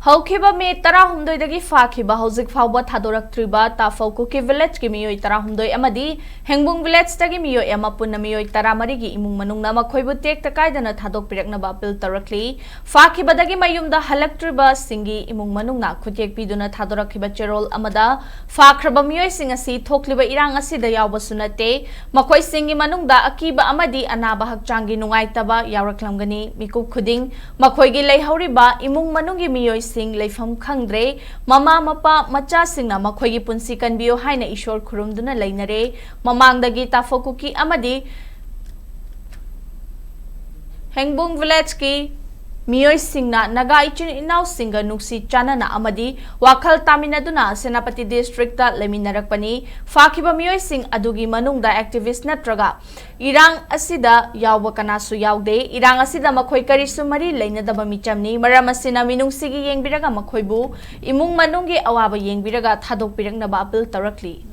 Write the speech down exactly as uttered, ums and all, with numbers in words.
ꯍꯧꯈꯤꯕ ꯃꯦ ꯇꯔꯥꯍꯨꯝꯗꯣꯏꯗꯒꯤ ꯐꯥꯈꯤꯕ ꯍꯧꯖꯤꯛ ꯐꯥꯎꯕ ꯊꯥꯗꯣꯔꯛꯇ꯭ꯔꯤꯕ ꯇꯥꯐꯧ ꯀꯨꯀꯤ ꯚꯤꯂꯦꯖꯀꯤ ꯃꯤꯑꯣꯏ ꯇꯔꯥꯍꯨꯝꯗꯣꯏ ꯑꯃꯗꯤ ꯍꯦꯡꯕꯨꯡ ꯚꯤꯂꯦꯖꯇꯒꯤ ꯃꯤꯑꯣꯏ ꯑꯃ, ꯄꯨꯟꯅ ꯃꯤꯑꯣꯏ ꯇꯔꯥꯃꯔꯤꯒꯤ ꯏꯃꯨꯡ ꯃꯅꯨꯡꯅ ꯃꯈꯣꯏꯕꯨ ꯇꯦꯛꯇ ꯀꯥꯏꯗꯅ ꯊꯥꯗꯣꯛꯄꯤꯔꯛꯅꯕ ꯑꯄꯤꯜ ꯇꯧꯔꯛꯂꯤ꯫ ꯐꯥꯈꯤꯕꯗꯒꯤ ꯃꯌꯨꯝꯗ ꯍꯜꯂꯛꯇ꯭ꯔꯤꯕꯁꯤꯡꯒꯤ ꯏꯃꯨꯡ ꯃꯅꯨꯡꯅ ꯈꯨꯠꯌꯦꯛ ꯄꯤꯗꯨꯅ ꯊꯥꯗꯣꯔꯛꯈꯤꯕ ꯆꯦꯔꯣꯜ ꯑꯃꯗ, ꯐꯥꯈ꯭ꯔꯕ ꯃꯤꯑꯣꯏꯁꯤꯡ ꯑꯁꯤ ꯊꯣꯛꯂꯤꯕ ꯏꯔꯥꯡ ꯑꯁꯤꯗ ꯌꯥꯎꯕꯁꯨ ꯅꯠꯇꯦ, ꯃꯈꯣꯏꯁꯤꯡꯒꯤ ꯃꯅꯨꯡꯗ ꯑꯀꯤꯕ ꯑꯃꯗꯤ ꯑꯅꯥꯕ ꯍꯛꯆꯥꯡꯒꯤ ꯅꯨꯡꯉꯥꯏꯇꯕ ꯌꯥꯎꯔꯛꯂꯝꯒꯅꯤ꯫ ꯃꯤꯀꯨꯞ ꯈꯨꯗꯤꯡ ꯃꯈꯣꯏꯒꯤ ꯂꯩꯍꯧꯔꯤꯕ ꯏꯃꯨꯡ ꯃꯅꯨꯡꯒꯤ ꯃꯤꯑꯣꯏꯁꯤꯡ ꯂꯩꯐꯝ ꯈꯪꯗ꯭ꯔꯦ꯫ ꯃꯃꯥ ꯃꯄꯥ ꯃꯆꯥꯁꯤꯡꯅ ꯃꯈꯣꯏꯒꯤ ꯄꯨꯟꯁꯤ ꯀꯟꯕꯤꯌꯨ ꯍꯥꯏꯅ ꯏꯁꯣꯔ ꯈꯨꯔꯨꯝꯗꯨꯅ ꯂꯩꯅꯔꯦ꯫ ꯃꯃꯥꯡꯗꯒꯤ ꯇꯥꯐꯧ ꯀꯨꯀꯤ ꯑꯃꯗꯤ ꯍꯦꯡꯕꯨꯡ ꯚꯤꯂꯦꯖꯀꯤ ꯃꯤꯑꯣꯏꯁꯤꯡꯅ ꯅꯥꯒꯥ ꯏꯆꯤꯟ ꯏꯅꯥꯎꯁꯤꯡꯒ ꯅꯨꯡꯁꯤ ꯆꯥꯟꯅꯅ ꯑꯃꯗꯤ ꯋꯥꯈꯜ ꯇꯥꯃꯤꯟꯅꯗꯨꯅ ꯁꯦꯅꯥꯄꯇꯤ ꯗꯤꯁꯇ꯭ꯔꯤꯛꯇ ꯂꯩꯃꯤꯟꯅꯔꯛꯄꯅꯤ꯫ ꯐꯥꯈꯤꯕ ꯃꯤꯑꯣꯏꯁꯤꯡ ꯑꯗꯨꯒꯤ ꯃꯅꯨꯡꯗ ꯑꯦꯛꯇꯤꯚꯤꯁ꯭ꯠ ꯅꯠꯇ꯭ꯔꯒ ꯏꯔꯥꯡ ꯑꯁꯤꯗ ꯌꯥꯎꯕ ꯀꯅꯥꯁꯨ ꯌꯥꯎꯗꯦ꯫ ꯏꯔꯥꯡ ꯑꯁꯤꯗ ꯃꯈꯣꯏ ꯀꯔꯤꯁꯨ ꯃꯔꯤ ꯂꯩꯅꯗꯕ ꯃꯤꯆꯝꯅꯤ꯫ ꯃꯔꯝ ꯑꯁꯤꯅ ꯃꯤꯅꯨꯡꯁꯤꯒꯤ ꯌꯦꯡꯕꯤꯔꯒ ꯃꯈꯣꯏꯕꯨ ꯏꯃꯨꯡ ꯃꯅꯨꯡꯒꯤ ꯑꯋꯥꯕ ꯌꯦꯡꯕꯤꯔꯒ ꯊꯥꯗꯣꯛꯄꯤꯔꯛꯅꯕ ꯑꯄꯤꯜ ꯇꯧꯔꯛꯂꯤ꯫